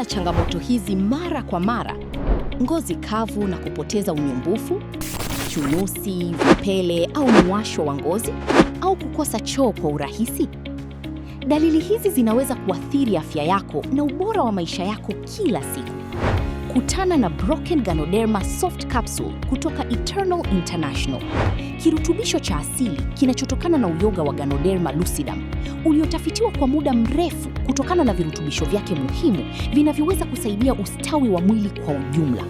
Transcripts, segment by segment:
na changamoto hizi mara kwa mara? Ngozi kavu na kupoteza unyumbufu, chunusi, vipele au muwasho wa ngozi, au kukosa choo kwa urahisi? Dalili hizi zinaweza kuathiri afya yako na ubora wa maisha yako kila siku. Kutana na Broken Ganoderma Soft Capsule kutoka Eternal International, kirutubisho cha asili kinachotokana na uyoga wa Ganoderma lucidum uliotafitiwa kwa muda mrefu kutokana na virutubisho vyake muhimu vinavyoweza kusaidia ustawi wa mwili kwa ujumla.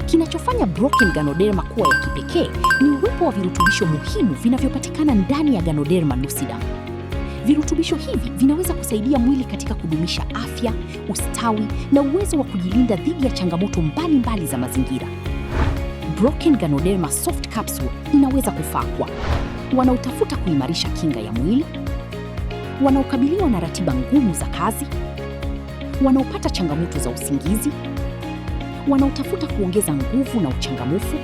Kinachofanya Broken Ganoderma kuwa ya kipekee ni uwepo wa virutubisho muhimu vinavyopatikana ndani ya Ganoderma lucidum. Virutubisho hivi vinaweza kusaidia mwili katika kudumisha afya, ustawi na uwezo wa kujilinda dhidi ya changamoto mbalimbali za mazingira. Broken Ganoderma Soft Capsule inaweza kufaa kwa wanaotafuta kuimarisha kinga ya mwili, wanaokabiliwa na ratiba ngumu za kazi, wanaopata changamoto za usingizi, wanaotafuta kuongeza nguvu na uchangamfu,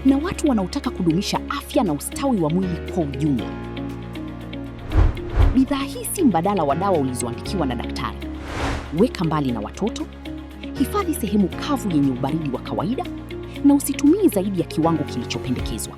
na watu wanaotaka kudumisha afya na ustawi wa mwili kwa ujumla. Bidhaa hii si mbadala wa dawa ulizoandikiwa na daktari. Weka mbali na watoto, hifadhi sehemu kavu yenye ubaridi wa kawaida, na usitumie zaidi ya kiwango kilichopendekezwa.